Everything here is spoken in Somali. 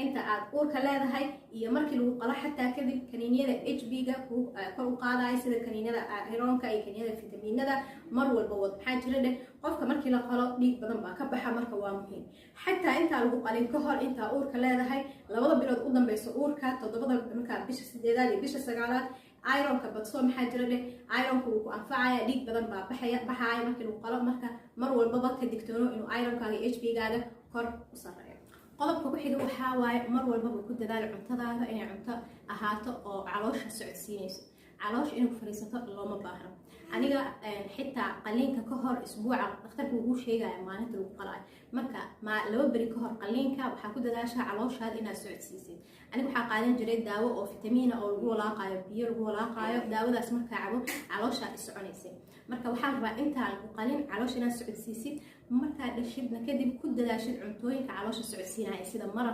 Inta aad uurka leedahay iyo markii lagu qalo xataa kadib, kaniiniyada HB-ga kor u qaadaya, sida kaniiniyada ironka iyo kaniiniyada fitamiinada, mar walba wad. Maxaa jira dheh, qofka markii la qalo dhiig badan baa ka baxa. Marka waa muhiim xataa intaa lagu qalin ka hor, intaa uurka leedahay, 2da bilood u dambeysa uurka, 7da, markaa bisha 8aad iyo bisha 9aad, ironka badso. Maxaa jira dheh, ironka wuu ku anfacaya, dhiig badan baa baxaya baxaaya markii lagu qalo. Marka mar walbaba ka digtoono inuu ironkaaga iyo HB-gaaga kor u sarreeyo. Qodobka ku xiga waxaa waaye, mar walbaba ku dadaal cuntadaada inay cunto ahaato oo caloosha socodsiinayso. Caloosha inay ku fariisato looma baahno. Aniga xitaa qaliinka ka hor isbuuca, dhakhtarka wuu sheegaya maalinta lagu qalaayo, marka ma 2 beri ka hor qaliinka waxaa ku dadaashaa calooshaada inaad socodsiisid. Aniga waxaa qaadan jiray daawo oo fitamiina oo lagu walaaqaayo biyo, lagu walaaqaayo. Daawadaas markaa cabo, calooshaa i soconaysay. Marka waxaa rabaa intaan lagu qalin caloosha inaad socodsiisid. Markaa dhashidna kadib ku dadaashid cuntooyinka caloosha socodsiinaya, sida maraq.